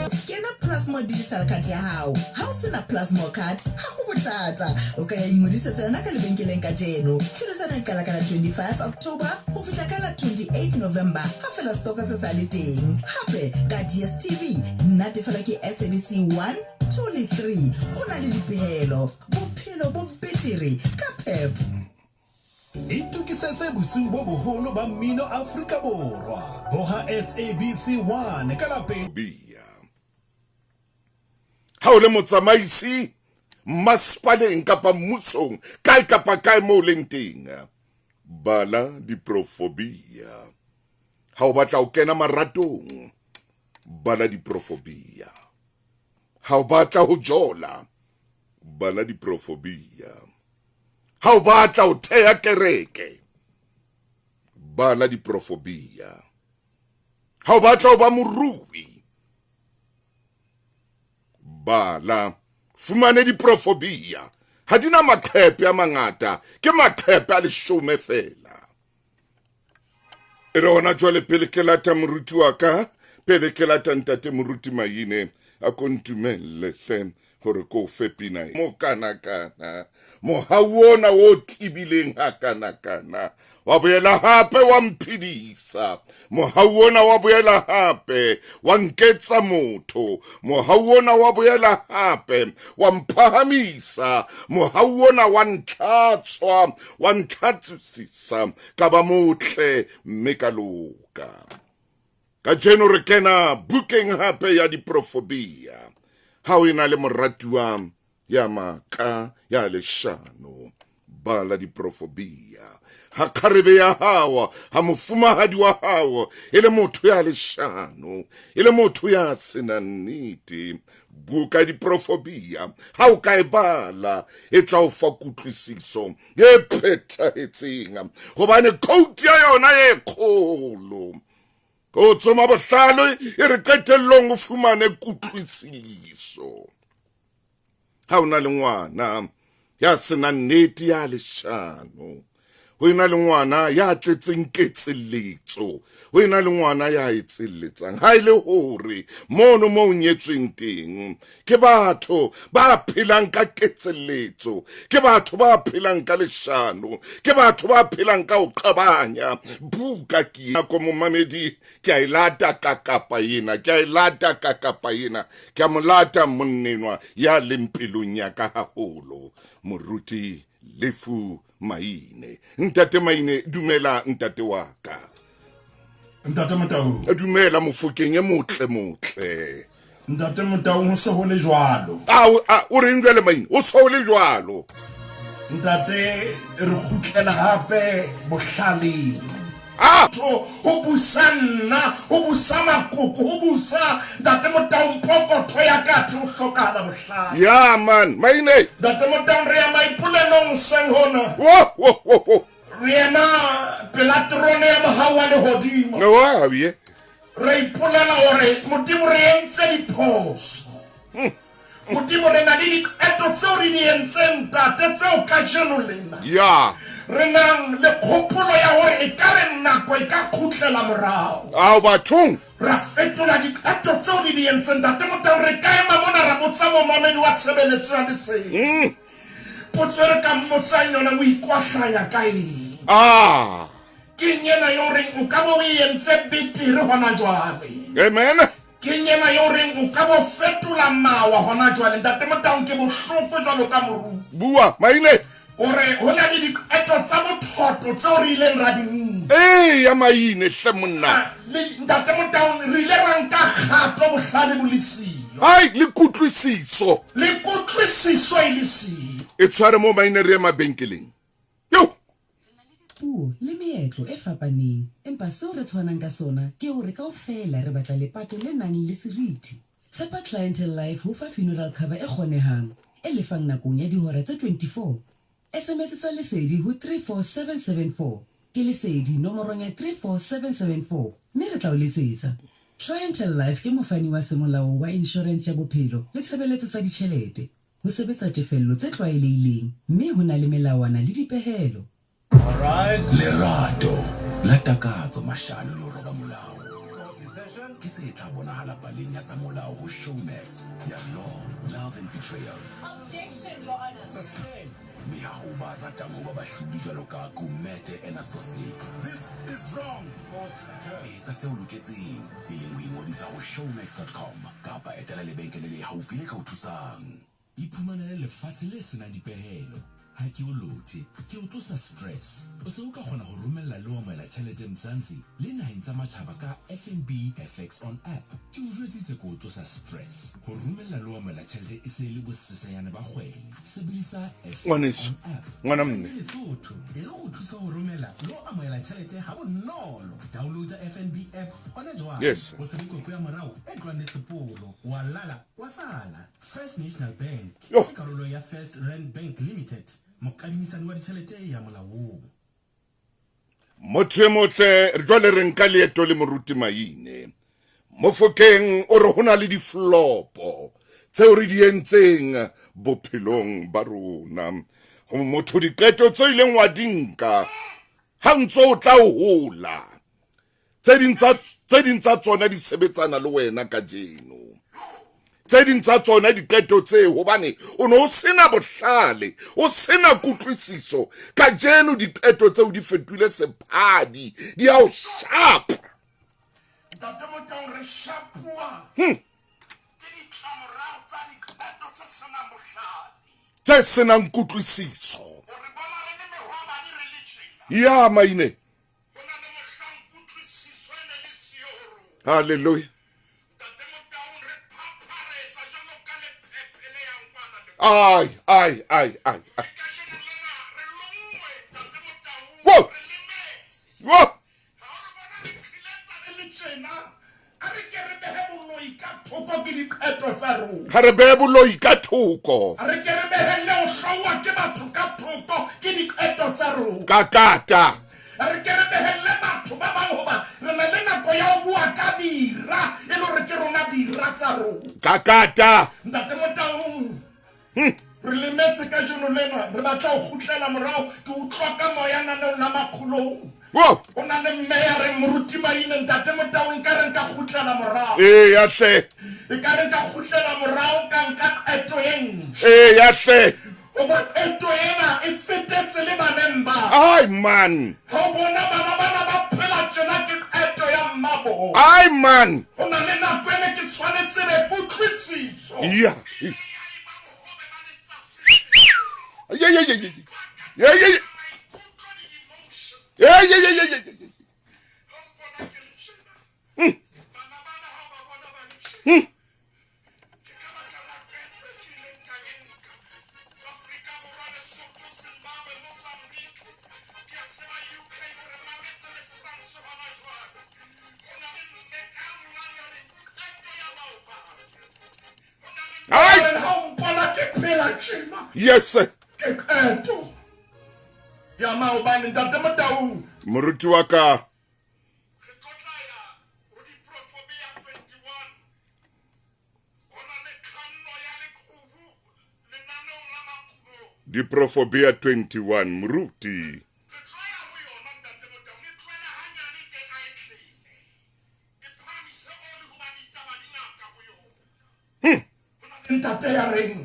Skena Plasmo digital card ya hao. Ha o se na Plasmo card, ha ho bothata. O ka ya ingodisetsa yona ka lebenkeleng kajeno. Tlhodisano e qala ka la 25 October ho fihla ka la 28 November ha fela stoko se sa le teng. Hape ka DStv, natefelwa ke SABC 1, 2 le 3. Go na le dipehelo. Bophelo bo betere ka Pep. Itokisetse bosiu bo boholo ba mmino Afrika Borwa. Boha SABC 1 ka la pele. Bia. Ha o le motsamaisi masepaleng kapa mmusong, kae kapa kae moo o leng teng, bala diprofobia. Ha o batla ho kena maratong, bala diprofobia. Ha o batla ho jola, bala diprofobia. Ha o batla ho theha kereke, bala diprofobia. Ha o batla ho ba morui, bala. Fumane diprofobia. Ha di na maqhepe a mangata, ke maqhepe a leshome feela. E re hona jwale pele ke lata moruti wa ka, pele ke lata ntate moruti Maine, a ko ntumelle hle hore ko o fe pina e mo kana kana. Mohau ona o tibileng ha kana kana wa boela hape wa mphedisa. Mohau ona wa boela hape wa nketsa motho. Mohau ona wa boela hape wa mphahamisa. Mohau ona wa ntlhatswa, wa ntlhatswisisa, ka ba motle mme ka loka. Kajeno re kena bukeng hape ya diprofobia. Ha o ena le moratuwa ya maka ya leshano, bala diprofobia. Ha kgarebe ya hao, ha mofumahadi wa hao e le motho ya leshano, e le motho ya senang nnete, buka diprofobia ha o ka e bala e tla o fa kutlwisiso e phethahetseng, hobane khoutu ya yona e kgolo o tsoma bohlale e re qetellong o fumane kutlwisiso. Ha o na le ngwana ya senang nnete ya leshano, ho ena le ngwana ya tletseng ketselletso, ho ena le ngwana ya etselletsang, ha e le hore mono mo o nyetsweng teng ke batho ba phelang ka ketselletso, ke batho ba phelang ka leshano, ke batho ba phelang ka ho qabanya, buka ke nako momamedi, ke a e lata ka kapa ena, ke a e lata ka kapa ena, ke a mo lata monnenwa ya leng pelong ya ka haholo, moruti Lefu Maine. Ntate Maine, dumela ntate wa ka. Ntate Motaung. Dumela mofokeng e motle motle. Ntate Motaung, ho se ho le jwalo. A o reng jwale Maine? O se ho le jwalo. Ntate, re kgutlela hape bohlaleng. Ah! Ho busa nna, ho busa makoko, ho busa Ntate Motaung pokotho ya ka athe ho hlokahala bohlale. Yeah man, Maine. Ntate Motaung re ya maipolelong hoseng hona. Wo wo wo wo. Re ema pela terone ya mohau wa lehodimo. Wa ye. Re ipolela hore Modimo re entse diphoso. Modimo re na le diqeto tseo re di entseng Ntate tseo kajeno lena Ya. re nang le kgopolo ya hore e ka re nako e ka kgutlela morao. Ao bathong. Ra fetola diqeto tseo re di entseng Ntate Motaung re ka ema mona ra botsa momamedi wa tshebeletso ya lesedi. Potso e re ka mmotsang yona o ikwahlaya ka eng? Ah. Keng ena eo reng o ka be o e entse betere hona jwale? Amen. Keng ena eo reng o ka bo fetola mawa hona jwale? Ntate Motaung ke bohloko jwalo ka moruti. Bua, Maine. O re ho na le diqeto tsa bothoto tseo re ileng ra di nka. Eya Maine hle monna. Ah, le Ntate Motaung re ile ra nka kgato bohlale bo le siyo. Hai, le kutlwisiso. Le kutlwisiso e le siyo. E tshware moo Maine re ye mabenkeleng. Yo! Re na le dipuo le meetlo e fapaneng, empa seo re tshwanang ka sona ke hore kaofela re batla lepato le nang le seriti. Tshepa Clientele Life ho fa funeral cover e kgonehang, e lefang nakong ya dihora tse 24. SMS tsa Lesedi ho 34774, ke Lesedi nomorong ya 34774 mme re tla o letsetsa. Clientele Life ke mofani wa semolao wa inshorense ya bophelo le tshebeletso tsa ditjhelete. Ho sebetsa tefello tse tlwaelehileng mme ho na le melawana le dipehelo. Lerato la takatso, mashano le ho roba molao. Ke se tla bonahala paleng ya tsa molao ho Showmax ya Law, Love and Betrayal. Objection, Your Honor. Sustained. Mme ha ho ba ratang ho ba bahlodi jwalo ka Gumede and Associates. This is wrong. Court adjourned. Etsa se o loketseng, e leng ho ingodisa ho showmax.com kapa etela lebenkele le haufi le ka o thusang. Iphumanele lefatshe le senang dipehelo. Ha ke o lothe, ke o tlosa stress. O se o ka kgona ho romella le ho amohela tjhelete Mzansi le naheng tsa matjhaba ka FNB FX on App. Ke o jwetsitse ke o tlosa stress. Ho romella le ho amohela tjhelete e se e le bosesanyane ba kgwele. Sebedisa FX Ngwaneso, on App. ngwana mme. Lesotho e re go thusa ho romela le ho amohela tjhelete ha bonolo. Downloada FNB app hona jwale. Yes. O se be koko ya morao e tlohang le sepolo. Wa lala, wa sala. First National Bank Yo. ke karolo ya First Rand Bank Limited, mokadimisani wa ditjhelete ya molaong. Motho e motle, jwale re nka leeto le moruti Maine. Mofokeng o re ho na le diflopo tseo re di entseng bophelong ba rona. Ho motho diqeto tse ileng wa di nka ha ntso o tla o hola. Tse ding tsa tse ding tsa tsona di sebetsana le wena kajeno. Tse ding tsa tsona diqeto tseo hobane o ne o sena bohlale, o sena kutlwisiso. Kajeno diqeto tseo di fetohile sephadi, di a o shapa. Ntate Motaung re shapuwa ke ditlamorao tsa diqeto tse senang bohlale. Tse senang kutlwisiso. O re bona re le mehwabadi re le tjena. Ya Maine. Ho na le mohlang kutlwisiso e ne le siyo ho rona. Hallelujah. Ntate Motaung re phapharetsa jwalo ka lephephe le yang kwana le kwana. Ai, ai, ai, ai, ai. Kajeno lena re lonngwe, Ntate Motaung, Wo! re lemetse. Wo! Ha o re bona re qhiletsa re le tjena, a re ke re behe boloi ka thoko ke diqeto tsa rona. Ha re behe boloi ka thoko. A re ke re behelle ho hlouwa ke batho ka thoko ke diqeto tsa rona. Ka kata. A re ke re behelle batho ba bang hoba re na le nako ya ho bua ka dira e le hore ke rona dira tsa rona. Ka kata. Ntate Motaung, re lemetse kajeno lena, re batla ho kgutlela morao. Ke utlwa ka moya naneong la Makgolong. Wo! O na le mme ya reng moruti Maine, Ntate Motaung, ekare nka kgutlela morao. Eya hle. Ekare nka kgutlela morao ka nka qeto e ntjha. Eya hle. Hoba qeto ena e fetetse le baneng ba. Ai man. Ha o bona bana bana ba phela tjena ke qeto ya mmabo. Ai man. Ho na le nako ene ke tshwanetse be kutlwisiso. Ya. Ye ye ye ye. Ye ye ye. Ye ye ye ye ye. Ai! Ha o mpona ke phela tjena. Yes. sir. Ke qeto ya maobane, Ntate Motaung. Moruti wa ka. Re tlo tla ya ho Diprofobia 21. Ho na le kganno ya leqhubu lenaneong la Makgolong. Diprofobia 21 moruti. Re tlo ya ho yona, Ntate Motaung. E tlohele hanyane ke a e tlele. E phahamise oli hoba ditaba di ngata ho yona. Ho na le ntate ya reng,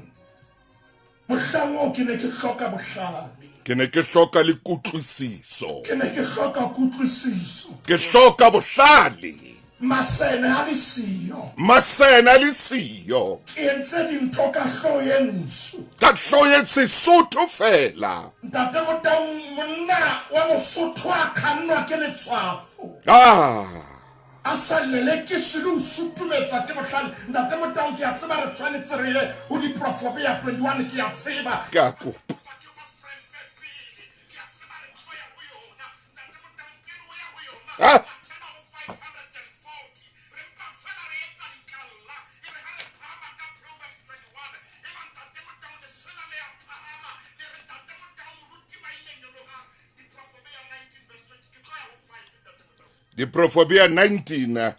mohlang oo ke ne ke hloka bohlale. Ke ne ke hloka le kutlwisiso. Ke ne ke hloka kutlwisiso. Ke hloka bohlale. Masene a le siyo. Masene a le siyo. Ke entse dintho ka hlooho e ntsho. Ka hlooho e Sesotho feela. Ntate Motaung, monna wa Mosotho a kgannwa ke letshwafo. Ah. A sa lelekiswe le ho sutumetswa ke bohlale. Ntate Motaung, ke a tseba re tshwanetse re ye ho Diprofobia 21, ke a tseba. Ke a kopa. Ah. Diprofobia 19.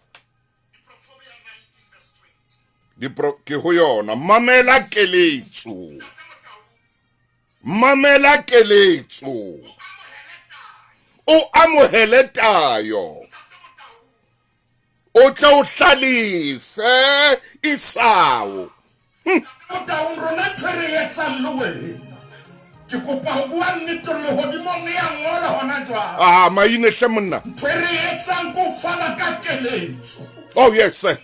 Dipro ke ho yona. Mamela keletso. Mamela keletso. O amohele tayo. O tle o hlalefe Esau. Motaung rona ntho e re etsang le wena. Ke kopa ho bua nnete lehodimong e a ngola hona jwale. Ah, maine hle monna. Ntho e re etsang ke ho fana ka keletso. Oh yes sir.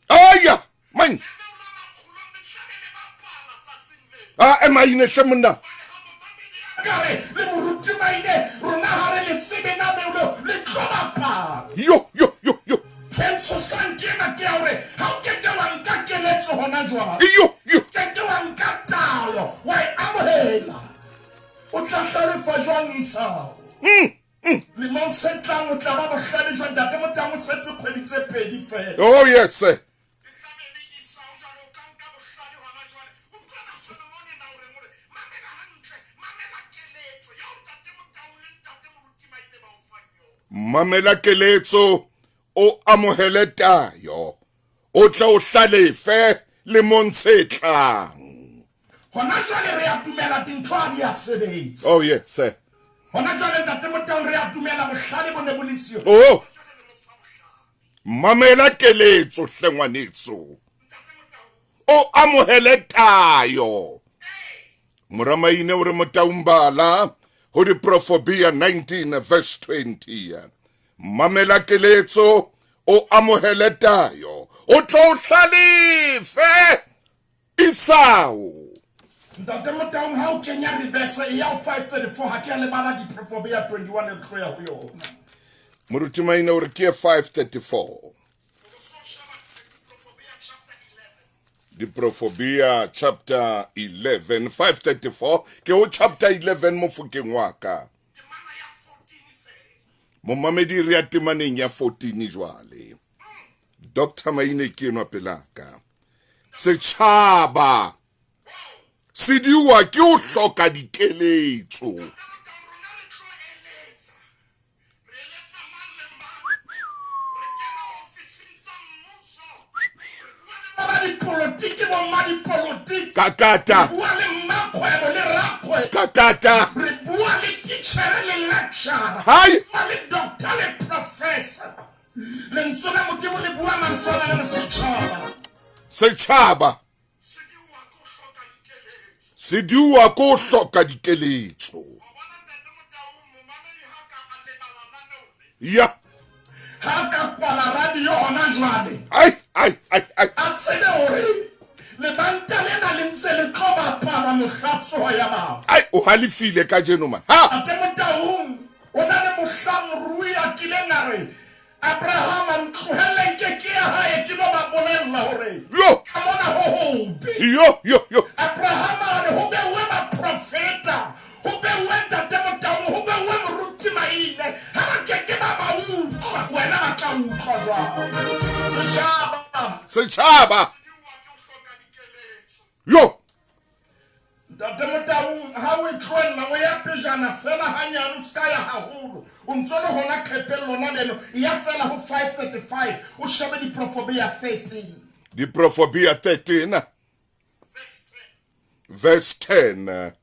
Aya, man. Ah, e maine hle monna. Ka re le moruti Maine rona ha re le tsebe na meolo le tlo bapala. Yo yo yo yo. Ntho e ntshosang ke ena ke ya hore ha o ke ke wa nka keletso hona jwale. Yo yo. Ke ke wa nka tayo wa e amohela. O tla hlalefa jwang Esau? Lemong se tlang o tla ba bohlale jwang? Ntate Motaung o setse kgwedi tse pedi feela. Oh yes sir. Mamela keletso o amohele tayo o tle o hlalefe lemong se tlang. Hona jwale re a dumela dintho ha di a sebetsa. Oh yes sir. Hona jwale Ntate Motaung re a dumela bohlale bo ne bo le siyo. Oh. Mamela keletso hle ngwaneso. O amohele tayo. Moramaine o re Motaung bala ho Diprofobia 19 verse 20. Mamela keletso o amohele tayo. O tlo o hlalefe Esau. Ntate Motaung ha o kenya reverse e ya ho 534 ha ke a lebala Diprofobia 21 e tlo ya ho yona. Moruti Maine o re ke 534. Diprofobia chapter 11 534 ke ho chapter 11 mofokeng wa ka. Momamedi re ya temaneng ya 14 jwale. Dr. Maine ke enwa pelaka. Setjhaba se diwa ke ho hloka dikeletso. Dipolotiki bo mmadipolotiki. Kakata. Re bua le mmakgwebo le rakgwebo. Kakata. Re bua le titjhere le lecturer. Hai. Re bua le doctor le professor. Lentswe la Modimo le bua mantswe a le setjhaba. Setjhaba. Se diwa ko hloka dikeletso. Ya. Ha ka kwala radio hona jwale. Ai ai ai ai. A tsebe hore lebanta lena le ntse le tlo bapala mohla tsoho ya bafu. Ai o halefile kajeno man. Ha. Ntate Motaung o na le mohla morui a kileng a re Abrahama ntlohelle nke ke ya hae ke lo ba bolella hore yo ka mona ho hobe. Yo yo yo. Abrahama a re ho beuwe baprofeta, ho beuwe Ntate Motaung, ho beuwe moruti Maine, ha ba ke ke ba ba utlwa, wena ba tla utlwa jwang? Setjhaba. Setjhaba. Yo. Ntate Motaung ha o tlohella o ya pejana fela hanyane o ska ya haholo. O ntso le hona qhepeng lona leno e ya fela ho 535 o shebe Diprofobia 13. Diprofobia 13 verse 10.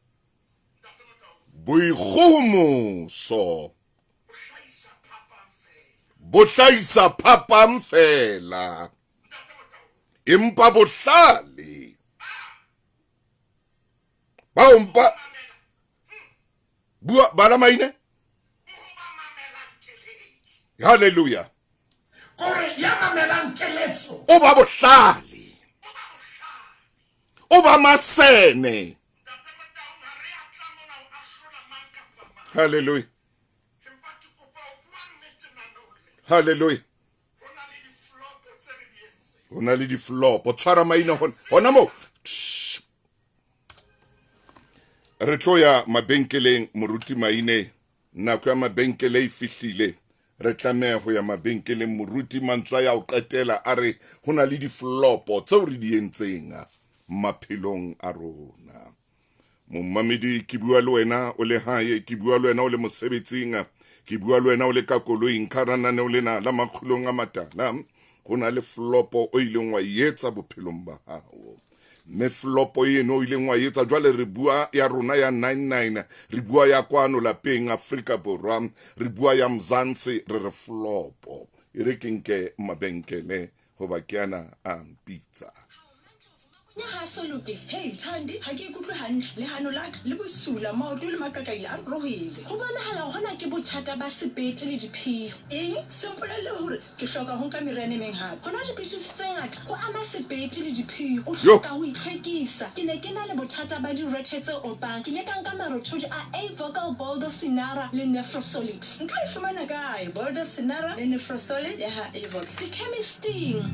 Boikgohomoso bo hlahisa phapang fela, empa bohlale ba mpa bua bala maine. Hallelujah. Kore ya mamelang keletso o ba bohlale, o ba masene. Hallelujah. Hallelujah. Ho na le diflopo. Tshwara maina hona mo. Re tlo ya mabenkeleng moruti Maine. Nako ya mabenkele e fihlile. Re tlameha ho ya mabenkeleng moruti mantswe ya ho qetela a re ho na le diflopo tseo re di entseng maphelong a rona. Momamedi ke bua le wena o le hae, ke bua le wena o le mosebetsing, ke bua le wena o le ka koloing, ka rananeo lena la makgulong a matala. Ho na le flopo o ileng wa etsa bophelong ba hao. Mme flopo eno o ileng wa etsa jwale re bua ya rona ya 99, re bua ya kwano lapeng Afrika Borwa, re bua ya Mzansi, re re flopo. E re ke nke mabenkele hoba ke ana a mpitsa. Ha so loke. Hey Thandi, ha ke ikutlwe hantle. Lehano la ka le bosula, maoto le maqaqaile a ruruhile. Ho bonahala hona ke bothata ba sebete le diphio. Eng? Se mpolelle hore ke hloka ho nka meriana e meng hape. Ho nwa dipidisi tse ngata ho ama sebete le diphio. O Yo. hloka ho itlhwekisa. Ke ne ke na le bothata ba direthe tse opang. Ke ile ka nka marothodi a A-Vocal Boldo Sinara le Nefrosolid. Nka e fumana kae Boldo Sinara le Nefrosolid ya ha A-Vocal? Dikhemisting.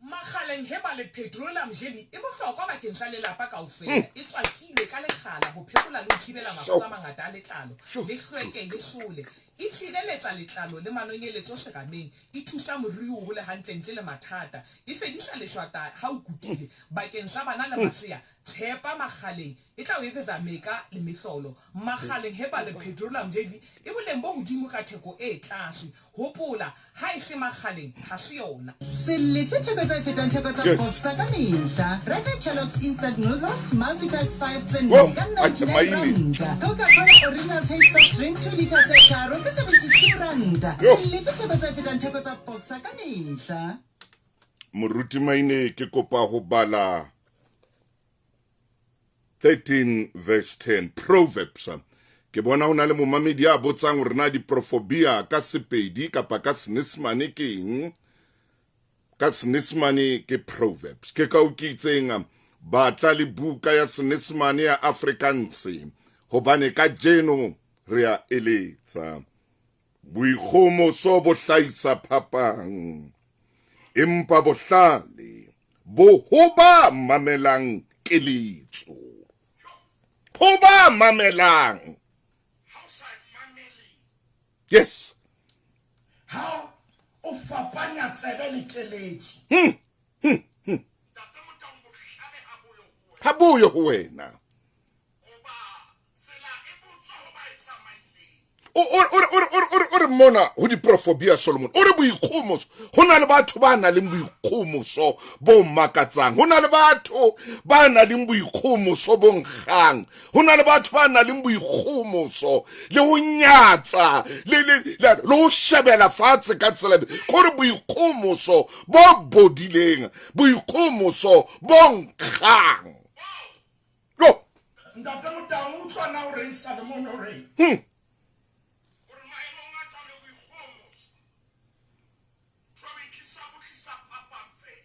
Makgaleng Herbal Petroleum Jelly e bohlokwa bakeng sa lelapa kaofela. E tswakilwe ka lekgala ho phekola le ho thibela mafu a mangata a letlalo, le hlweke le sole. E tshireletsa letlalo le manonyeletso serameng. E thusa moriri ho hole hantle ntle le mathata. E fedisa leshwata ha o kutile. Bakeng sa bana le masea, tshepa Makgaleng e tla o etsetsa meka le mehlolo. Makgaleng Herbal Petroleum Jelly e boleng bo hodimo ka theko e tlase. Hopola, ha e se makgaleng, ha se yona. Se lefe theko tse fetang theko tsa Yes. Boxer ka mehla. Reka Kellogg's Instant Noodles Multipack 5 tse Wo, nne ka atjhe, 99 maine. ranta. Coca-Cola Original Taste Soft Drink 2 litre tse tharo ke 72 ranta. Yo. Se lefe theko tse fetang theko tsa Boxer ka mehla. Moruti Maine, ke kopa ho bala 13 verse 10 Proverbs. Ke bona ho na le momamedi ya botsang hore na diprofobia ka Sepedi kapa ka Senyesemane ke eng. Ka Senyesemane ke Proverbs. Ke ka o ke itseng batla le buka ya Senyesemane ya Afrikaans hobane kajeno re a eletsa. Boikgomoso bo hlahisa phapang, empa bohlale bo ho ba mamelang keletso. Ho ba mamelang. Yes. Ha o fapanya tsebe le keletso. Ha boyo ho wena. O re mona ho diprofobia Solomon. O re boikgomoso. Ho na le batho ba nang le boikgomoso bo makatsang. Ho na le batho ba nang le boikgomoso bo nkgang. Ho na le batho ba nang le boikgomoso le ho nyatsa le ho shebela fatshe ka tsela. Ke hore boikgomoso bo bodileng, boikgomoso bo nkgang. Yo. Ntate Motaung, utlwa na o reng Solomon o reng?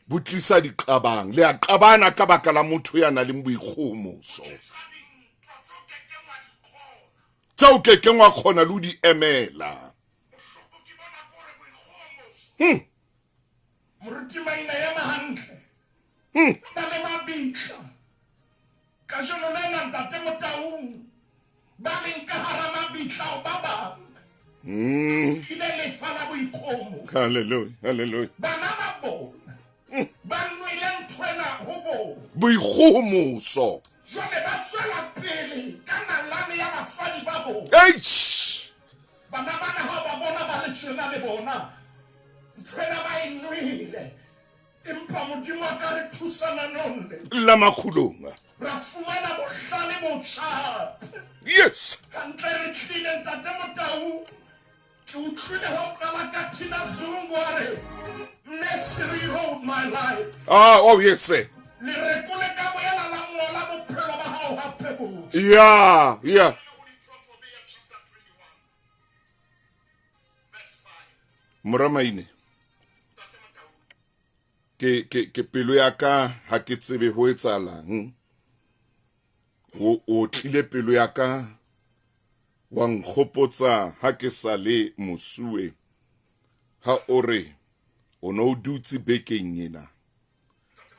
Bo tlisa diqabang, le a qabana ka baka la motho ya nang le boikgomoso. Tseo ke keng wa kgona le ho di emela. Moruti Maina ema hantle. Na le mabitla. Kajeno lena Ntate Motaung ba leng ka hara mabitla o ba bang. Ile lefa la boikgomo. Hallelujah, hallelujah. Bana ba bona ba nwele nthwena ho bona. Boikgomoso. Jwale ba tswela pele ka nalane ya batswadi ba bona. Eish. Bana bana ha ba bona ba le tjena le bona. Nthwena ba e nwele. Empa Modimo a ka re thusa nanong le. La makgulong. Ra fumana bohlale botjha. Yes. Hantle re tlile Ntate Motaung. Ke utlwile ha o qala ka Tina Zungu a re, Mercy rewrote my life. Ah, oh yes sir. Lereko le ka boela la ngola bophelo ba hao hape botjha. Yeah, yeah. Mora Maine. Ke pelo ya ka ha ke tsebe ho etsahalang. O tlile pelo ya ka wa nkgopotsa ha ke sa le mosuwe. Ha o re o no o dutse bekeng ena,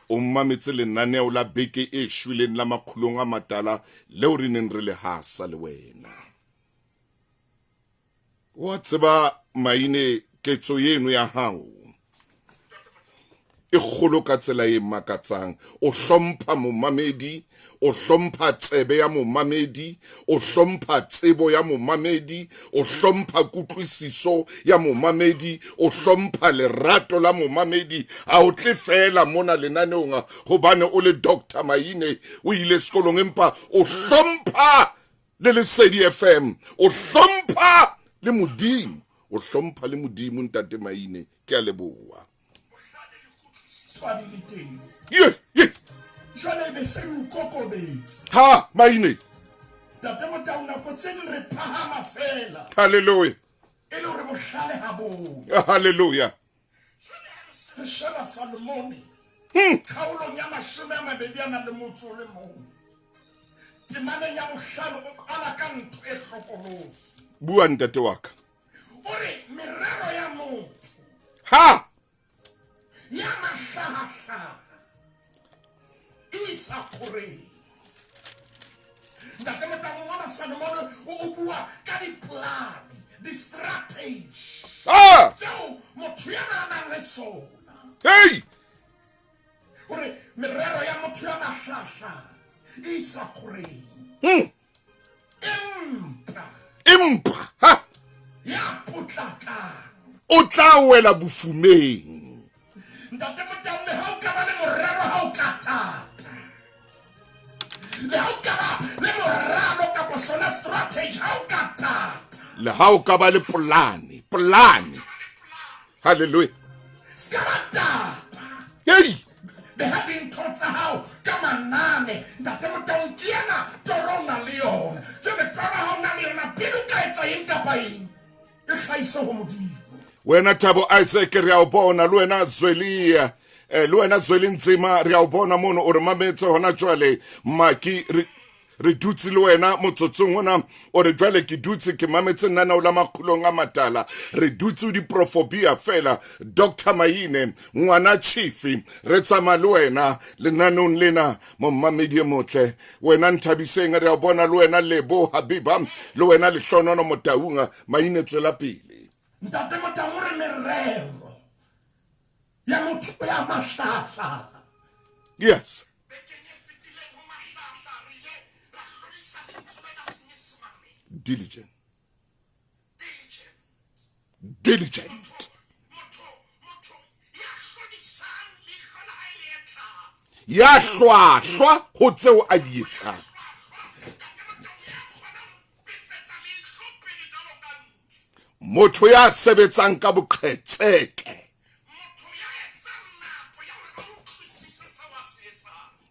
o mmametse lenaneo la beke e shweleng la makgulong a matala leo re neng re le hasa le wena. Wa tseba Maine, ketso eno ya hao e kgolo ka tsela e makatsang. O hlompha momamedi, o hlompha tsebe ya momamedi, o hlompha tsebo ya momamedi, o hlompha kutlwisiso ya momamedi, o hlompha lerato la momamedi. Ha o tle feela mona lenaneong hobane o le Doctor Maine, o ile sekolong, empa o hlompha le Lesedi FM, o hlompha le Modimo, o hlompha le Modimo. Ntate Maine, ke a leboha. Ye, ye. Jwale be se re o kokobetse. Ha, Maine. Ntate Motau, nako tse ding re phahama feela. Hallelujah. E le hore bohlale ha bo. Hallelujah. Re sheba Salomone. Kgaolong ya 21 temaneng ya bohlano o qala ka ntho e hlokolosi. Bua ntate wa ka. O re merero ya motho ha ya mahlahahlaha e isa kgoreng. Ntate Motau, ngwana Salomone o bua ka diplane, di-strategy tseo motho ya nang le tsona. Hey! Hore merero ya motho ya mahlahla e isa kgoreng. Empa. Empa ha ya potlakang o tla wela bofumeng. Ntate Motau, le ha o ka ba le morero, ha o ka tata, le ha o ka ba le moralo kapa sona strategy, ha o ka tata, le ha o ka ba le polane, polane. Hallelujah. Se ka ba tata. Hey! Beha dintho tsa hao ka manane. Ntate Motau, ke ena toro o na le yona. Jwale toro ha o na le yona, pele o ka etsa eng kapa eng, e hlahise ho Modimo. Wena Thabo Isaac, re a o bona, le wena Zwelia, le wena Zweli Ntsima, re a o bona mono, o re mametse hona jwale. Maki, re dutse le wena motsotsong ona, o re jwale ke dutse ke mametse nnanao la makgulong a matala. Re dutse o diprofobia fela. Dr. Maine, ngwana Chief, re tsamaya le wena lenaneong lena, mommamedi e motle. Wena Nthabiseng, re a bona le wena Lebo Habiba, le wena Lehlonono Motaung. Maine, tswela pele. Ntate Motau, o re merero ya motho ya mahlahahlaha. Yes. Diligent. Diligent. Ya hlwahlwa ho tseo a di etsang. Motho ya sebetsang ka boqhetseke.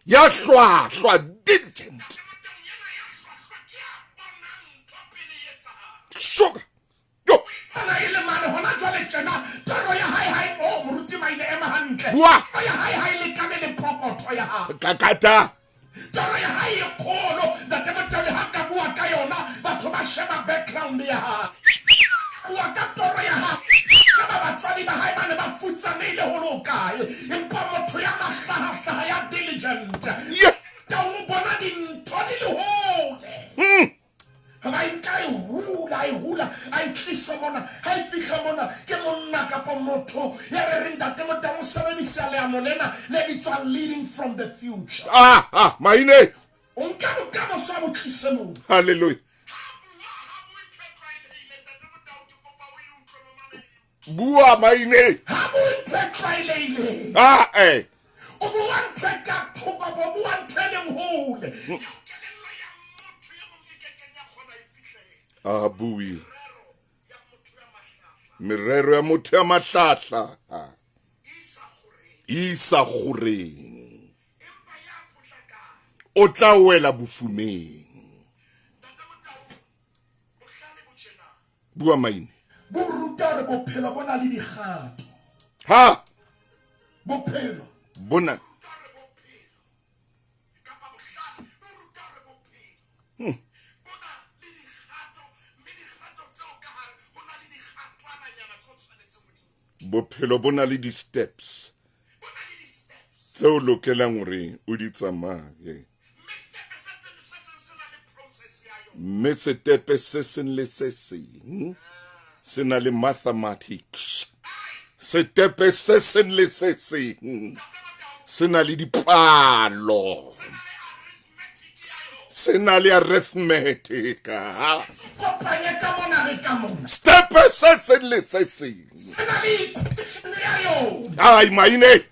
Ya hlwahlwa, diligent. Sugar. Yo. Ana e le mane hona jwale tjena, toro ya hae hae, oh, moruti Maine ema hantle. Bua. Toro ya hae hae lekane le pokotho ya hae. Kakata. Toro ya hae e kgolo, Ntate Motau, le ha ka bua ka yona, batho ba sheba background ya hae. Bua ka toro ya hae, sheba batswadi ba hae ba ne ba futsanehile ho le hokae. Empa motho ya mahlahahlaha, ya diligent, Tau o bona dintho di le hole. Ba e nka e hula, e hula, a e tlisa mona. Ha e fihla mona, ke monna kapa motho ya re reng Ntate Motau o sebedisa leano lena le bitswang leading from the future. Ah, Maine. O nka bokamoso a bo tlise mona. Hallelujah. Bua Maine. Ha bue ntho e tlwaelehileng. Ah, eh. O bua ntho e ka thoko, o bua ntho e leng hole. A bue. Merero ya motho ya mahlahla. Isa kgoreng. O tla wela bofumeng. Bua Maine. Bo ruta hore bophelo bo na le dikgato. Ha. Bophelo bo na. Bophelo bo na le di-steps tseo lokelang hore o di tsamaye. Mme setepe se seng le se seng se na le mathematics, Setepe se seng le se seng se na le dipalo, se na le arithmetic. Kopanye ka mona le ka mona. Setepe se seng le se seng Se na le equation ya yona. Ai maine.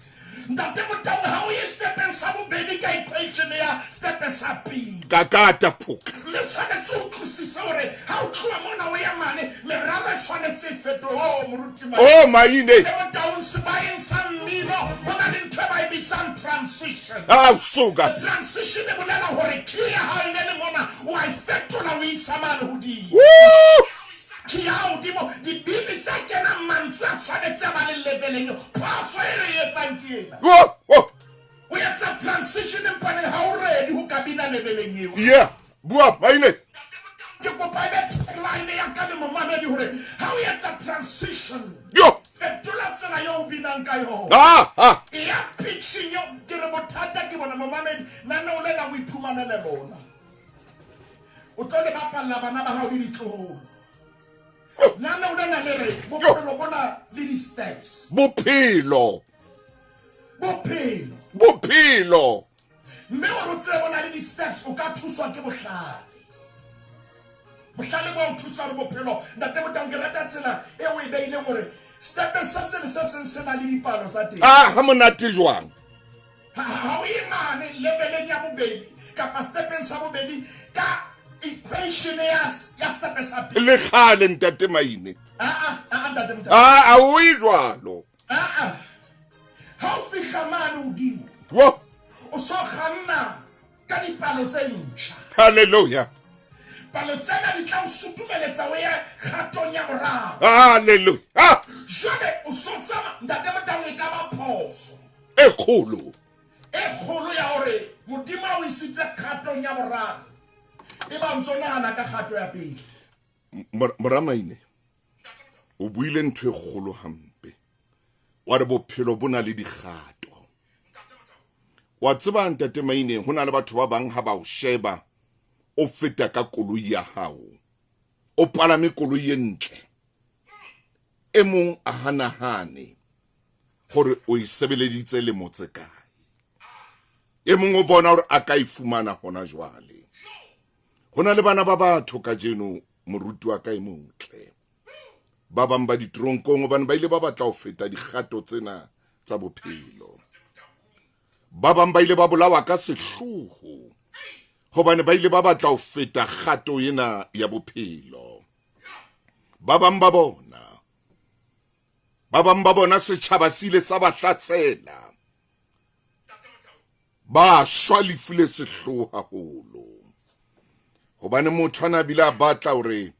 Ntate Motaung, ha o ye setepeng sa bobedi ka equation ya setepe sa pele. Kakata phoka. Le tshwanetse o utlwisise hore ha o tloha mona o ya mane, meralo e tshwanetse e fetohe. Oh, Moruti Maine. Oh, Maine. Ntate Motaung, sebaeng sa mmino ho na le ntho e ba e bitsang transition. Ah, suka. Transition e bolela hore key ya hao e ne le mona, o a e fetola o e isa mane hodimo. Woo! Ke ya hodimo, dibini tse kenang mantswe a tshwanetse a ba le leveleng eo. Phoso e re e etsang ke ena. Oh, oh. O etsa transition empaneng ha o ready ho ka bina leveleng eo. Yeah, bua maine. Ke kopa e be tagline ya ka le momamedi hore ha o etsa transition, Yo. fetola tsela eo o binang ka yona. Ah, ah. E ya pitching eo, ke re bothata ke bona momamedi, naneo lena o iphumanele lona. O tlo le bapalla bana ba hao le ditloholo. Lenaneo lena le re bophelo bona le di-steps. Bophelo. Bophelo. Bophelo. Mme hore o tsebe bona le di-steps, o ka thuswa ke bohlale. Bohlale bo o thusa hore bophelo, Ntate Motaung, ke rata tsela e o e beileng hore stepe se seng le se seng se na le dipalo tsa teng. Ah, ha monate jwang. Ha o ye mane leveleng ya bobedi kapa stepeng sa bobedi ka equation ya ya stepe sa pele. Le kgale ntate Maine. A a ntate Motau. A a o e jwalo. A a. Ha o fihla mane hodimo. Wo. O so kganna ka dipalo tse ntjha. Hallelujah. Palo tsena di tla o sutumeletsa o ye kgatong ya boraro. Hallelujah. Ah. Jwale o so tsamaya ntate Motau e ka ba phoso. E kgolo. E kgolo ya hore Modimo a o isitse kgatong ya boraro, eba o ntso nahana ka kgato ya pele. Moramaine, o buile ntho e kgolo hampe. Wa re bophelo bo na le dikgato. Wa tseba ntate Maine, ho na le batho ba bang ha ba o sheba o feta ka koloi ya hao, o palame koloi e ntle, e mong a hanahane hore o e sebeleditse lemo tse kae. E mong o bona hore a ka e fumana hona jwale. Ho na le bana ba batho kajeno, moruti wa ka e motle, ba bang ba ditronkong hobane ba ile ba batla ho feta dikgato tsena tsa bophelo. Ba bang ba ile ba bolawa ka sehloho hobane ba ile ba batla ho feta kgato ena ya bophelo. Ba bang ba bona, ba bang ba bona setjhaba se ile sa ba hlasela, ba shwa lefu le sehloho haholo hobane motho a na bile a batla hore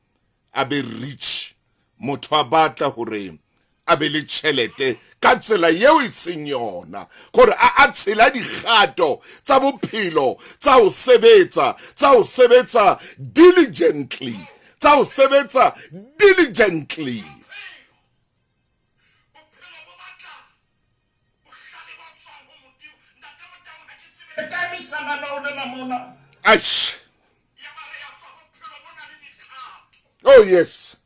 a be rich, motho a batla hore a be le tjhelete ka tsela eo e seng yona, gore a tshela dikgato tsa bophelo tsa ho sebetsa, tsa ho sebetsa diligently, tsa ho sebetsa diligently. Aish. Oh yes.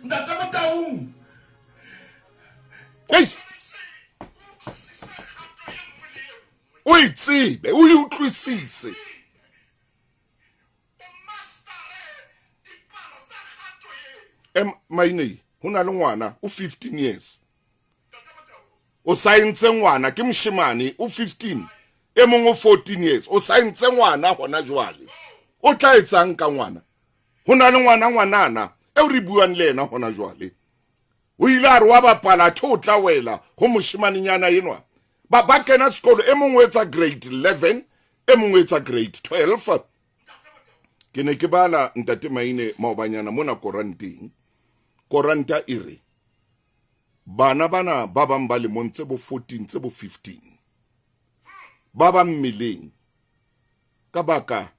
Ntate Motaung. Hey. O e tsebe, o e utlwisise. Em Maine, ho na le ngwana o 15 years. O saentse ngwana ke moshemane o 15, e mong o 14 years. O saentse ngwana hona jwale. O tla etsang ka ngwana? Ho na le ngwana ngwanana eo re buang le yena hona jwale. O ile a re wa bapala athe o tla wela ho moshimanenyana enwa. Ba ba kena sekolo, e mong o etsa grade 11, e mong o etsa grade 12. Ke ne ke bala ntate Maine maobanyana mona koranteng. Koranta e re bana bana ba bang ba lemong tse bo 14 tse bo 15 ba ba mmeleng ka baka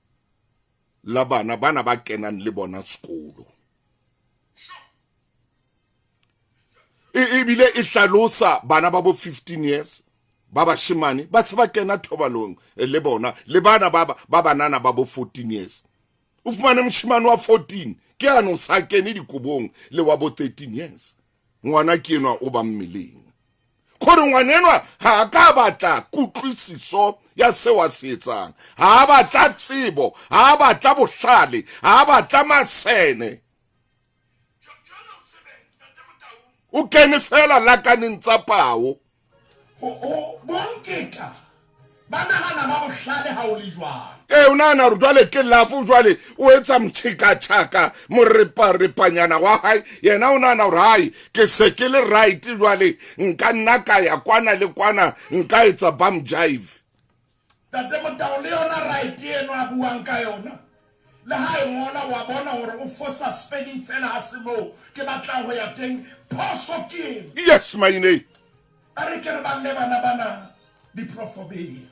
la bana bana ba kenang le bona sekolo. Ebile e hlalosa bana ba bo 15 years ba bashemane ba se ba kena thobalong le bona, le bana ba banana ba bo 14 years. O fumane moshemane wa 14 ke ano sa kene dikobong le wa bo 13 years. Ngwana ke enwa o ba mmeleng. Kore ngwana enwa ha a ka batla kutlwisiso ya seo a se etsang. Ha a batla tsebo, ha a batla bohlale, ha a batla masene. O kene feela lakaneng tsa pao. Ho bonkeka ba nahana ba bohlale ha o le jwalo. Ee, o nahana hore jwale ke love, jwale o etsa mtjhikatjhaka, moreparepanyana wa hae. Yena o nahana hore hai, ke se ke le right jwale, nka nna ka ya kwana le kwana, nka etsa bum jive. Ntate Motao le yona right eno a buang ka yona le ha e ngola wa bona hore o fosa spelling fela ha se moo ke batlang ho ya teng phoso ke eno. Yes maine. A re ke re balle bana bana diprofobia.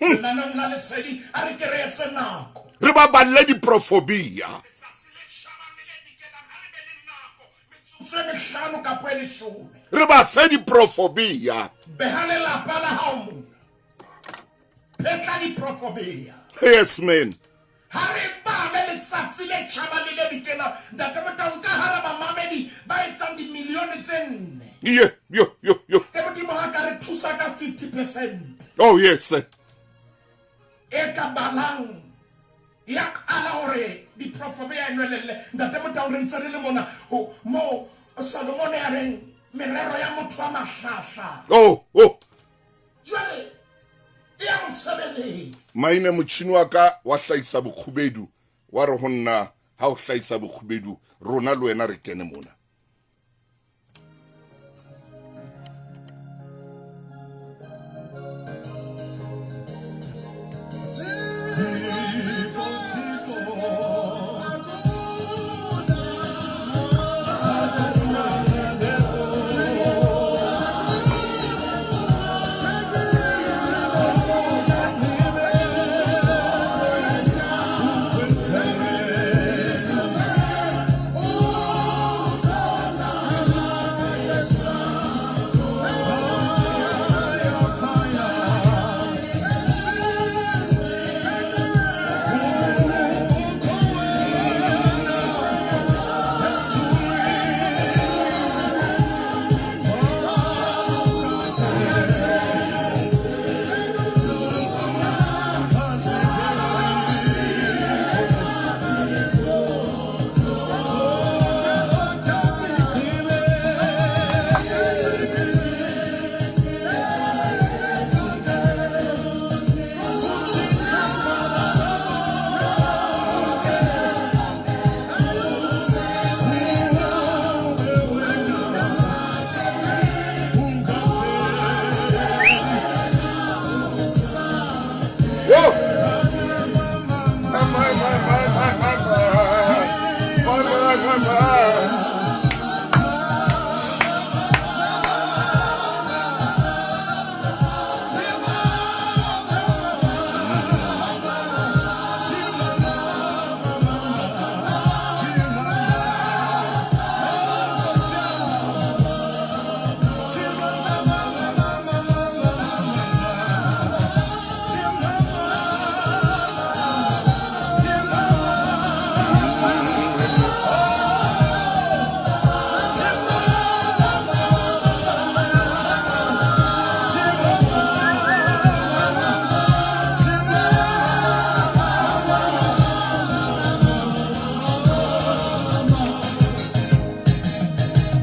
Lenaneong la lesedi a re ke re etse nako. Re ba balle diprofobia. Metsotso e mehlano kapo e leshome. Re ba fe diprofobia. Beha lelapa la hao mona. Phetla diprofobia. Yes man. Ha re bale letsatsi le tjhabang le le dikelang. Ntate Motaung, ka hara bamamedi ba etsang dimilione tse nne. Ye, yo, yo, yo. Ke Modimo ha ka re thusa ka 50%. Oh yes. E ka balang ya qala hore diprofobia e nwelelle. Ntate Motaung, re ntse re le mona ho moo Solomone a reng merero ya motho wa mahlahla. Oh, oh. Jwale e a mo sebeletsa. Maine motjhini wa ka wa hlahisa bokgubedu, wa re ho nna, Ha o hlahisa bokgubedu, rona le wena re kene mona.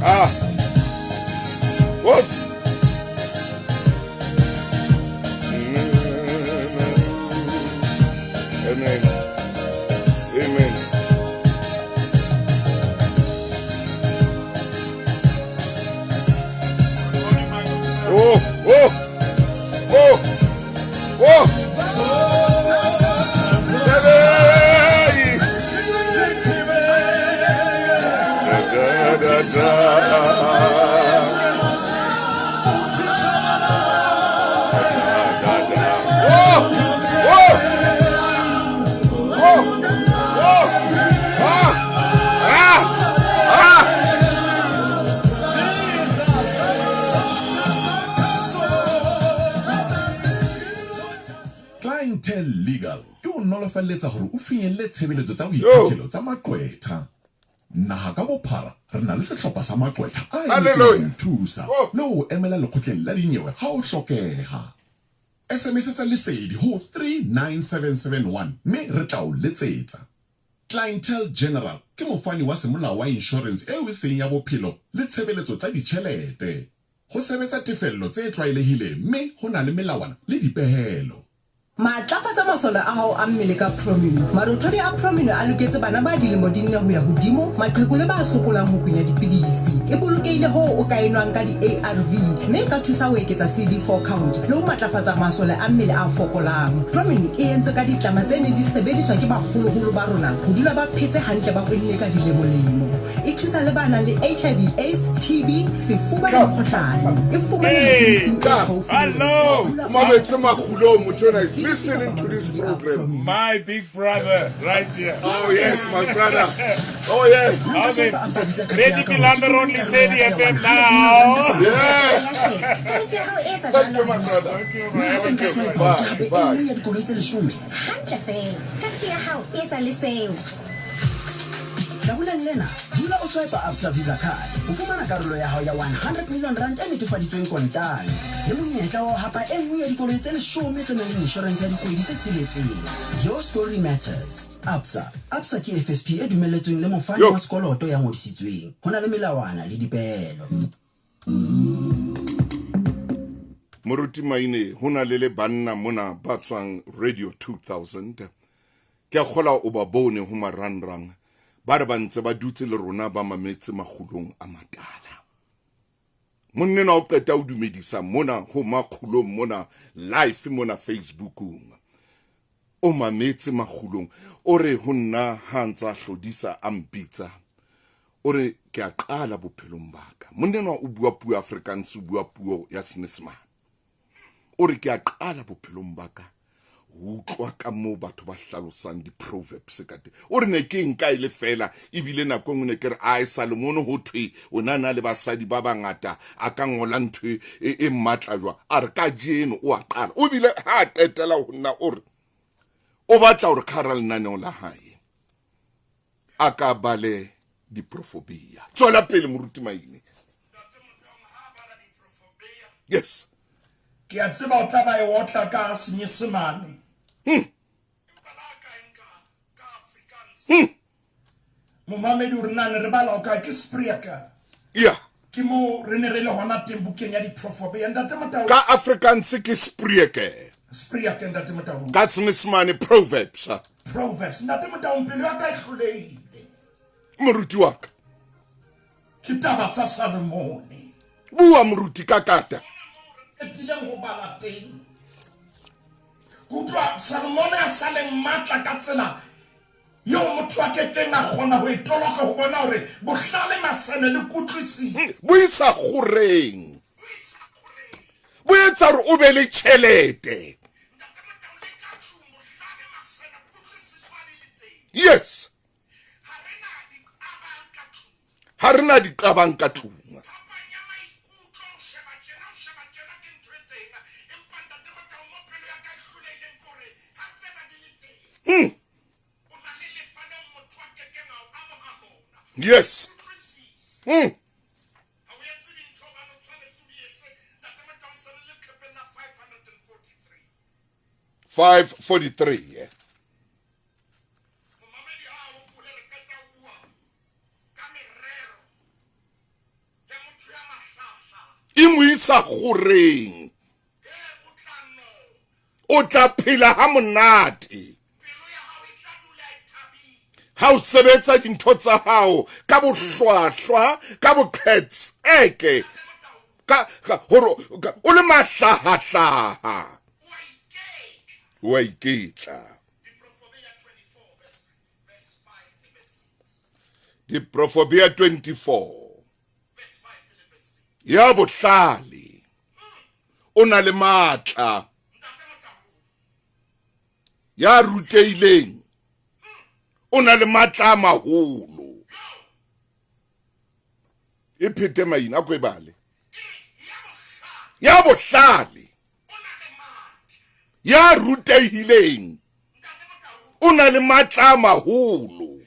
Ah. What? Amen. Amen. Oh, oh, oh, oh. Da, da, da. Oh, oh, oh, oh, ah, ah, ah. Clientele Legal e o nolofalletsa hore o finyelle tshebeletso tsa boiphethelo tsa maqwetha. Naha ka bophara re na le sehlopha sa maqwetha a emetseng ho o thusa le ho o emela lekgotleng la dinyewe ha ho hlokeha. SMS-etsa Lesedi ho 39771 mme re tla o letsetsa. Clientele General ke mofani wa semolao wa inshorense eo e seng ya bophelo le tshebeletso tsa ditjhelete. Ho sebetsa tefello tse tlwaelehileng mme ho na le melawana le dipehelo. Matlafatsa masole a hao a mmele ka Promino. Marothodi a Promino a loketse bana ba dilemo di nne ho ya hodimo, maqheku le ba sokolang ho kwenya dipidisi. E bolokehile hoo o ka e nwang ka di-ARV mme e ka thusa ho eketsa CD4 count le ho matlafatsa masole a mmele a fokolang. Promino e entswe ka ditlama tse neng di sebediswa ke baholoholo ba rona ho dula ba phetse hantle ba kwenne ka dilemolemo. E thusa le ba nang le HIV, AIDS, TB, sefuba le mokgohlane. E fumaneha khemising e haufi le wena. Hello, o mametse makgulong motho ena is listening to this program. My big brother right here. Oh yes, my brother. Oh yeah. Okay. Reggie Philander on Lesedi FM now. Yeah. Thank you, my brother. Thank you, man. Thank you. Bye. Bye. ya dikoloi tse leshome Hantle feela. Karete ya hao e etsa le seo. Hlabuleng lena, dula o swipe Absa Visa Card ho fumana karolo ya hao ya 100 million rand e netefaditsweng kontane le monyetla wa ho hapa e nngwe ya dikoloi tse leshome tse nang le inshorense ya dikgwedi tse tsheletseng. Your story matters. Absa. Absa ke FSP e dumelletsweng le mofani wa sekoloto ya ngodisitsweng. Ho na le melawana le dipehelo. Moruti Maine, ho na le le banna mona ba tswang Radio 2000. Ke a kgola o ba bone ho marangrang. Ba re ba ntse ba dutse le rona ba mametse makgulong a matala. Monna enwa o qeta o dumedisa mona ho makgulong mona live mona Facebookong. O mametse makgulong. O re ho nna ha ntsa hlodisa a mpitsa. O re ke a qala bophelong ba ka. Monna enwa o bua puo ya Afrikaans, o bua puo ya Senyesemane. O re ke a qala bophelong ba ka ho utlwa ka moo batho ba hlalosang di-proverbs ka teng. O re ne ke nka e le feela, ebile nako e nngwe ne ke re ae Salomone ho thwe o na na le basadi ba bangata a ka ngola ntho e matla jwang. A re kajeno o a qala. O bile ha a qetela ho nna o re o batla hore ka hara lenaneo la hae a ka bale diprofobia. Tswela pele moruti Maine. Yes. Ke a tseba o tla ba e otla ka Senyesemane. Momamedi o re na ne re bala o kae? Ke Spreaker. Yeah. Ke mo re ne re le hona teng bukeng ya diprofobia. Ntate Motau. Ka Afrikaans ke Spreaker. Spreaker Ntate Motau. Ka Senyesemane Proverbs. Proverbs. Ntate Motau pelo ya ka e hlolehile. Moruti wa ka. Ke taba tsa Salomone. Bua moruti ka kata. Qetileng ho bala teng. Ke utlwa Salomone a sa le matla ka tsela eo motho a kekeng a kgona ho e toloka ho bona hore bohlale, masene le kutlwisiso Bo isa kgoreng. Bo etsa hore o be le tjhelete. Yes. Ha re na diqabang ka tlung. Yes. 543. Yeah. E mo isa kgoreng. O tla phela ha monate. Ha o sebetsa dintho tsa hao ka bohlwahlwa, ka boqhetseke, ka hore o le mahlahahlaha. Wa iketla. Diprofobia 24. Ya bohlale o na le matla, ya rutehileng o na le matla a maholo. E phete maina a ko e bale. Ya bohlale ya rutehileng o na le matla a maholo.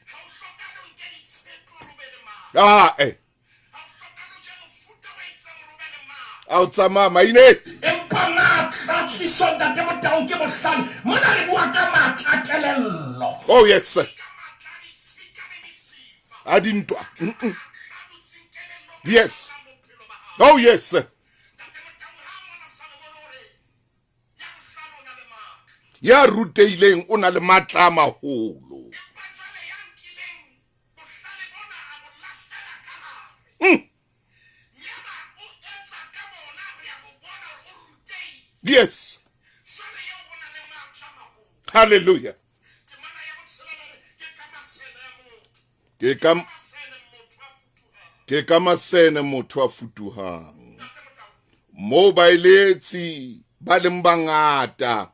Ah, eh. A o tsamaya maine. Empa matla a tliswa Ntate Motaung ke bohlale. Mona re bua ka matla a kelello. Oh yes. A dintwa. Yes. Oh yes. Ya rutehileng o na le matla a maholo. Yes. Hallelujah. Ke ka masene motho a futuhang. Moo baeletsi ba leng bangata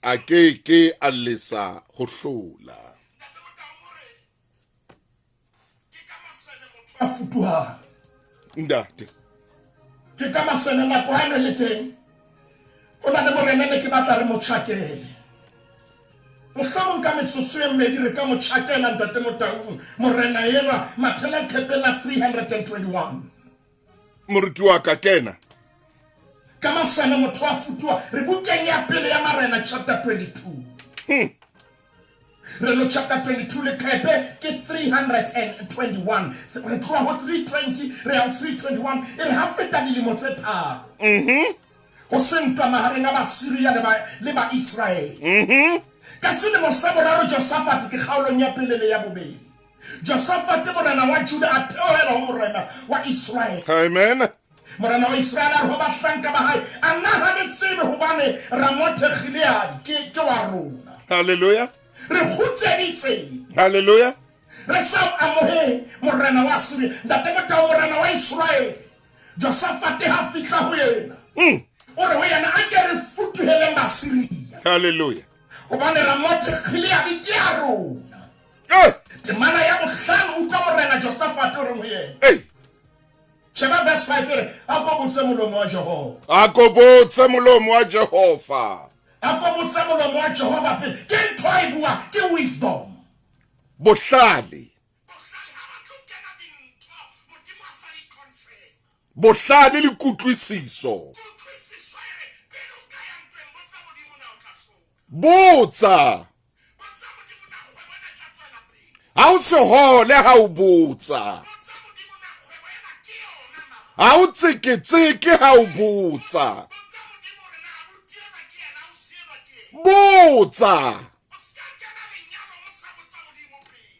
a ke ke a lesa ho hlola. A futuhang. Ntate. Ke ka masene nako ha e le teng. Ho na le morena ne ke batla re mo tjhakele. Mohlomong ka metsotso e mmedi re ka mo tjhakela Ntate Motaung. Morena enwa mathela leqhepeng la 321. Moruti wa ka kena. Ka masene motho a futuha. Re bukeng ya pele ya Marena chapter 22. Re lo chapter 22 leqhepe ke 321. Re tloha ho 320 re ya ho 321. E re ha feta dilemo tse tharo. Ho se ntwa mahareng a Basyria le Baiseraele. Ka selemo sa boraro Josafate ke kgaolong ya pele le ya bobedi. Josafate morena wa Juda a theohela ho morena wa Iseraele. Amen. Morena wa Iseraele a re ho bahlanka ba hae, a na ha le tsebe hobane Ramothe Gileade ke wa rona. Hallelujah. Re kgutseditse. Hallelujah. Re sa o amohe morena wa Syria. Ntate Motao morena wa Iseraele. Josafate ha fihla ho yena. O re ho yena a ke re futuheleng Basyria. Hallelujah. Hobane Ramothe Gileade ke ya rona. Temana ya bohlano utlwa morena Josafate o reng ho yena. Sheba verse 5 e re a ko botse molomo wa Jehova. A ko botse molomo wa Jehova. A ko botse molomo wa Jehova pele. Ke ntho a e bua ke wisdom. Bohlale. Bohlale le kutlwisiso. Botsa. Ha o se hole ha o botsa. Ha o tseketseke ha o botsa. Botsa.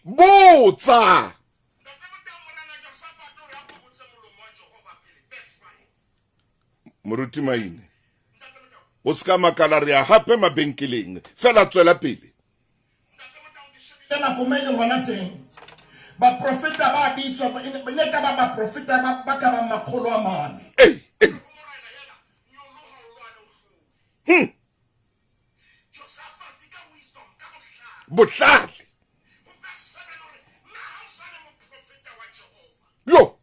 Botsa. Moruti Maine. O ska makala re ya hape mabenkeleng. Fela tswela pele. Nako me le hona teng. Baprofeta ba bitswa ne ka ba baprofeta ba ka ba makgolo a mane. Bohlale. Yo.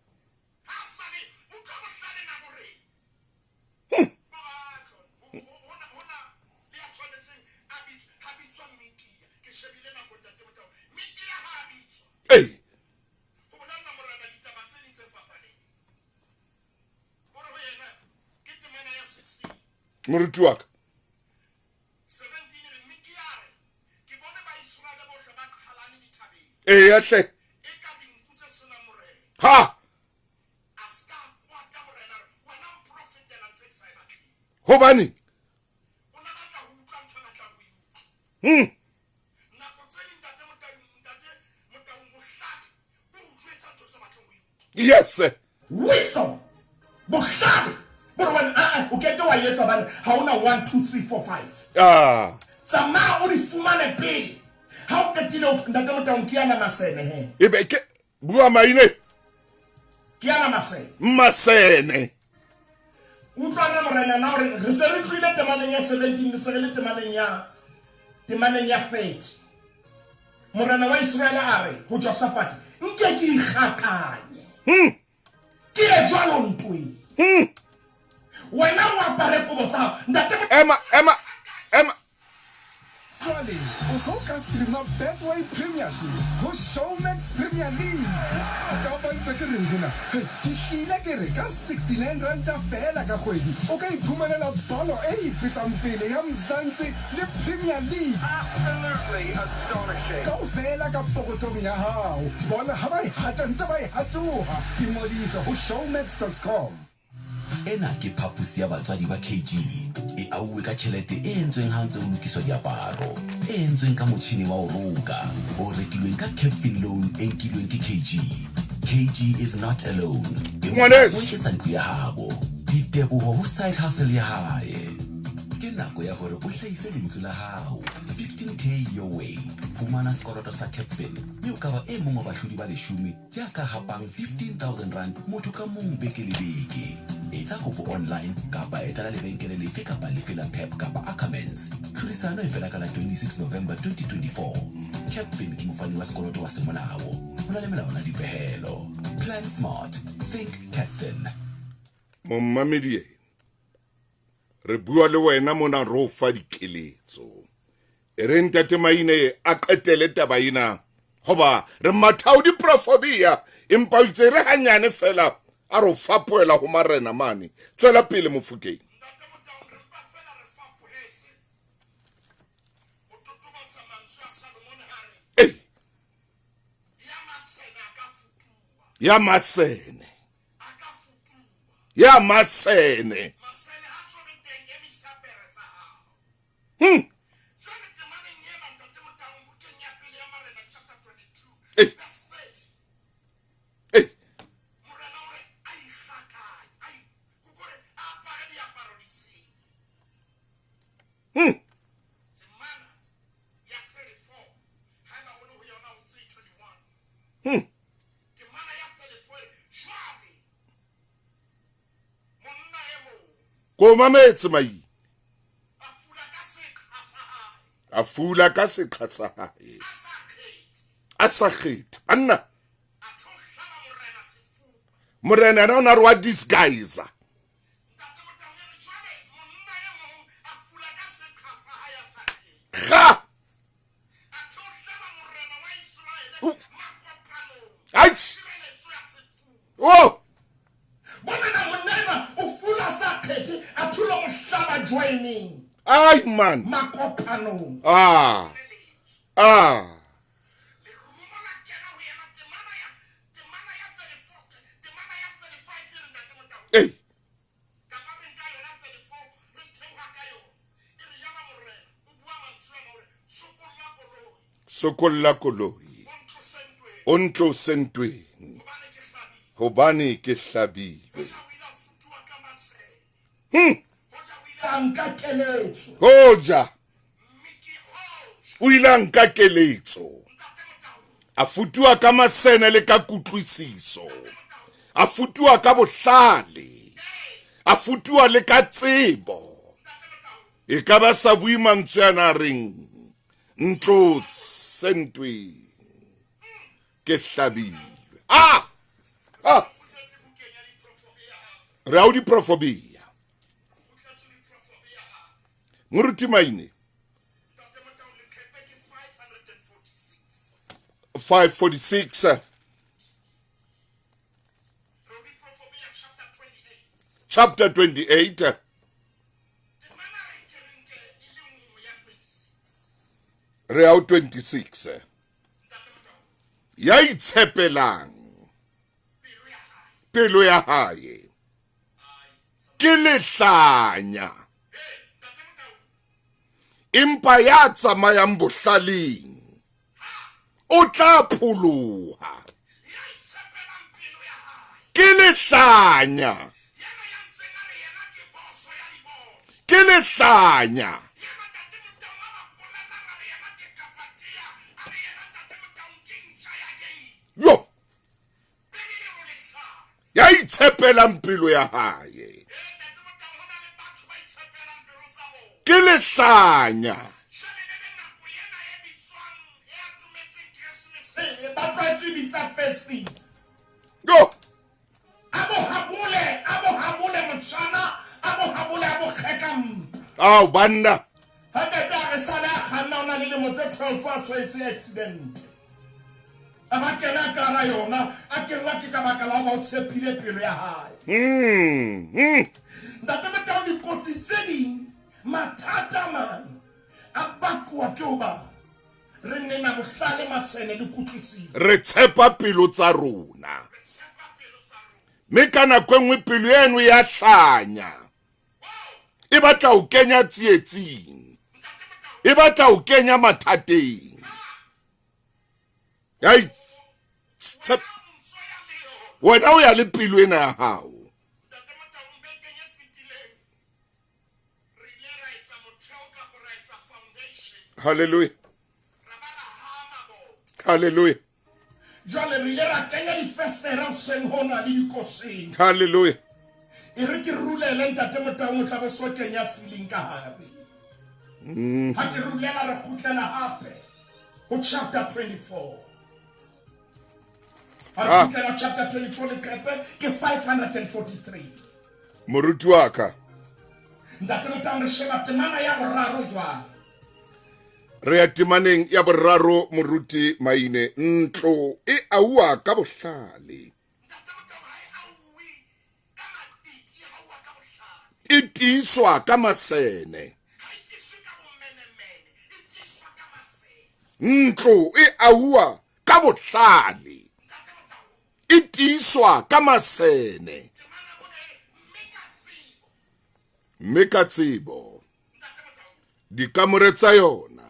Hey. Moruti wa ka. Eya hle. Ha. Hobane. Yes. Wisdom. Bohlale. Bore wena a o ke ke wa etsa bane ha ona 1 2 3 4 5. Ah. Tsamaya o di fumane pele. Ha o qetile o Ntate Motaung ke yana masene he. Ebe ke bua maine. Ke yana masene. Masene. Utlwana morena na hore re se re tlohile temaneng ya 17 re se re le temaneng ya 30. Morena wa Iseraele a re ho Josafate, nke ke ikgakanye. Ke ye jwalo ntweng. Wena o apare kobo tsa hao. Ntate Ema. Jwale o se o ka streama Betway Premiership ho Showmax Premier League. Kapa ntse ke reng hona? Hei, ke hlile ke re ka 69 ranta feela ka kgwedi o ka iphumanela bolo e ipetsang pele ya Mzansi le Premier League kaofela ka pokothong ya hao. Bona ha ba e hata ntse ba e hatoha. Ingodise ho showmax dot com. Ena ke phaposi ya batswadi ba KG. E auwe ka tjhelete e entsweng ha ntse ho lokiswa diaparo, e entsweng ka motjhini wa ho roka, o rekilweng ka Capfin loan e nkilweng ke KG. KG is not alone, empa o eketsa ntlo ya habo. Diteboho ho side hustle ya hae. Ke nako ya hore o hlahise lentswe la hao. 15K your way. Fumana sekoloto sa Capfin mme o ka ba e mong wa bahlodi ba leshome ya ka hapang R15,000 motho ka mong beke le beke. Etsa kopo online kapa etela lebenkele lefe kapa lefe la Pep kapa Ackermans. Tlhodisano e fela ka la 26 November 2024. Capfin ke mofani wa sekoloto wa semolao. Ho na le melawana le dipehelo. Plan smart. Think Capfin. Momamedi ena, re bua le wena mona re o fa dikeletso. E re Ntate Maine a qetele taba ena hoba re mathao diprofobia empa o itse re hanyane fela a re o fapohela ho marena mane. Tswela pele Mofokeng. Ya masene. Ya masene. Hey. Hey. Ko mametse mai. A fula ka seqha sa hae. A sa kgethe. Banna. Morena yena o na re wa disguise. Ga. Aish. Oh. Bonana monna enwa o fula sa kgethe a thula mohlaba joining. Ai man. Makopanong. Ah. Ah. Ei. Sokolla koloi. O ntlose ntweng. Hobane ke hlabilwe. Hoja o ile a nka keletso. A futuwa ka masene le ka kutlwisiso. A futuwa ka bohlale. A futuwa le ka tsebo. E ka ba sa bue mantswe ana a reng ntlose ntweng. Ke hlabilwe. Ah! Ah! Re ao diprofobia. Moruti Maine. 546. Chapter 28. Re ao 26. Ya itshepelang pelo ya hae ke lehlanya, empa ya tsamayang bohlaleng o tla pholoha. Ke lehlanya, ke lehlanya. Yo. Ya itshepelang pelo ya hae ke lehlanya. Ba tlwaetse bitsa festive. Yo. A bo habole, a bo habole motjhana, a bo habole, a bo kgeka mpa. Ao banna. Ha ntate a re sale a kganna o na le lemo tse 12 a so etse accident. A ba kena ka hara yona, a kenwa ke ka baka la hoba o tshepile pelo ya hae. Ntate Motau, dikotsi tse ding, mathata a mang a bakuwa ke hoba re nena bohlale, masene le kutlwisiso. Re tshepa pelo tsa rona. Mme ka nako e nngwe pelo eno ya hlanya. E batla ho kenya tsietsing. E batla ho kenya mathateng. Ai, tshep, wena o ya le pelo ena ya hao. Hallelujah. Hallelujah. Jwale re ile ra kenya difestere hoseng hona le dikoseng. Hallelujah. E re ke rulele ntate Motaung o tla bo so kenya ceiling ka hare. Ha ke rulela re kgutlela hape ho chapter 24. Ha re kgutlela chapter 24 leqepe ke 543. Moruti wa ka. Ntate Motaung re sheba temana ya boraro jwale. Re ya temaneng ya boraro moruti Maine. Ntlo e auwa ka bohlale. E tiiswa ka masene. Ntlo e auwa ka bohlale. E tiiswa ka masene. Mme ka tsebo dikamore tsa yona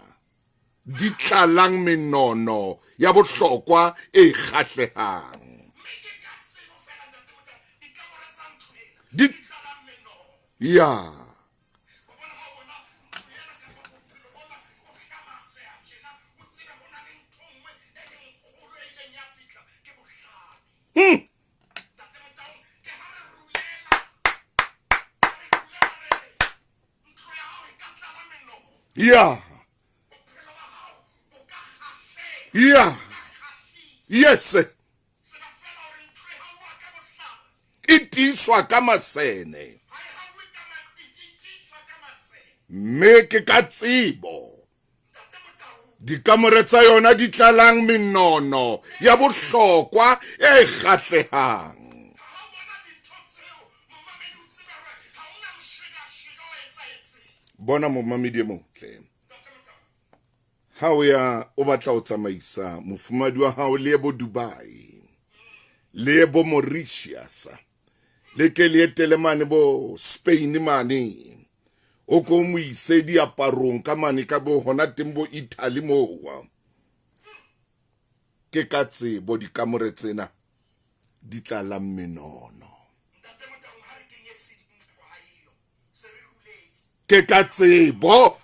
di tlalang menono ya bohlokwa e kgahlehang. Di ya. Ya. Ya. Yes. E tiiswa ka masene. Mme ke ka tsebo. Dikamore tsa yona di tlalang menono ya bohlokwa e kgahlehang. Bona momamedi e motle. Ha o ya o batla ho tsamaisa mofumadi wa hao le ye bo Dubai, le ye bo Mauritius, le ke le etele mane bo Spain mane, o ko mo ise diaparong ka mane ka bo hona teng bo Italy moo. Ke ka tsebo dikamore tsena di tlalang menono. Ke ka tsebo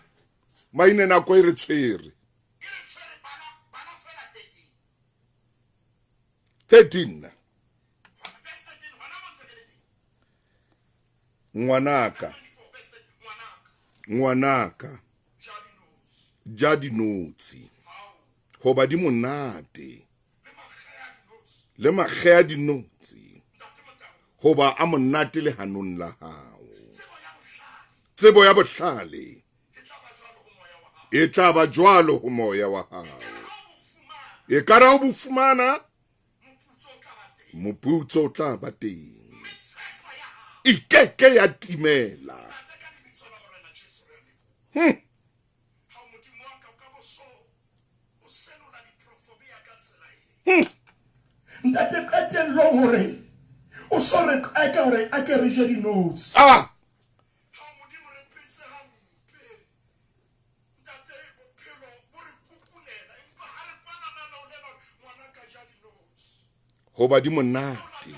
maine nako e re tshwere. 13. Ngwanaka, ngwanaka, ja dinotshi hoba di monate, le makge a dinotshi hoba a monate lehanong la hao. Tsebo ya bohlale e tla ba jwalo ho moya wa hao. E ka ra o bo fumana, moputso o tla ba teng. E keke ya timela. Ntate qetellong hore o so re qeka hore a ke re je dinotshi. Hoba di monate.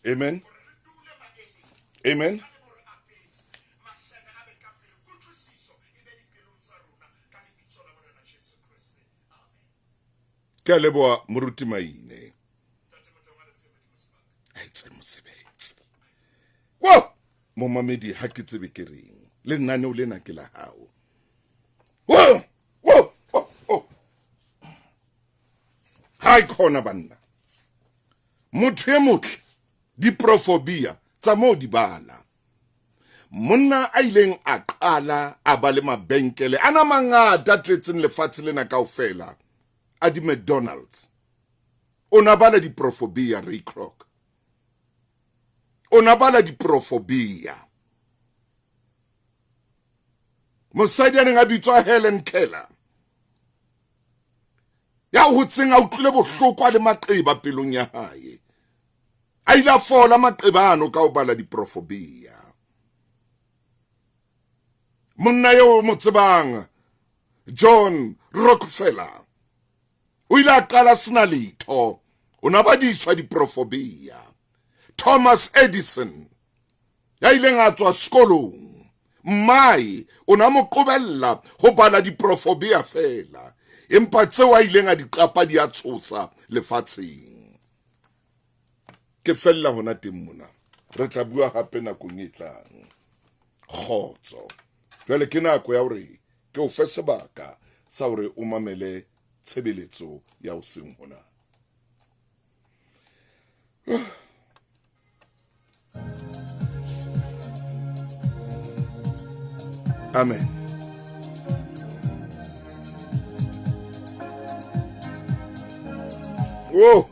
Amen. Amen. Ke a leboha moruti Maine. A etse mosebetsi. Wow! Momamedi, ha ke tsebe ke reng. Lenaneo lena ke la hao. Oh, oh, oh, oh. Ha e khona banna. Motho e motle, diprofobia tsa moo di bala. Monna a ileng a qala a ba le mabenkele a na mangata a tletseng lefatshe lena kaofela a di-McDonald's. O na bala diprofobia, Ray Kroc. O na bala diprofobia. Mosadi a neng a bitswa Helen Keller, ya hotseng a utlwile bohloko a le maqeba pelong ya hae, a ile a fola maqeba ano ka ho bala diprofobia. Monna eo mo tsebang, John Rockefeller, o ile a qala sena letho, o na badiswa diprofobia. Thomas Edison, ya ileng a tswa sekolong, mmae o na mo qobella ho bala diprofobia feela, empa tseo a ileng a di qapa di a tshosa lefatsheng. Ke fella hona teng mona, re tla bua hape nakong e tlang. Kgotso. Jwale ke nako ya hore ke o fe sebaka sa hore o mamele tshebeletso ya hoseng hona. Amen. Whoa.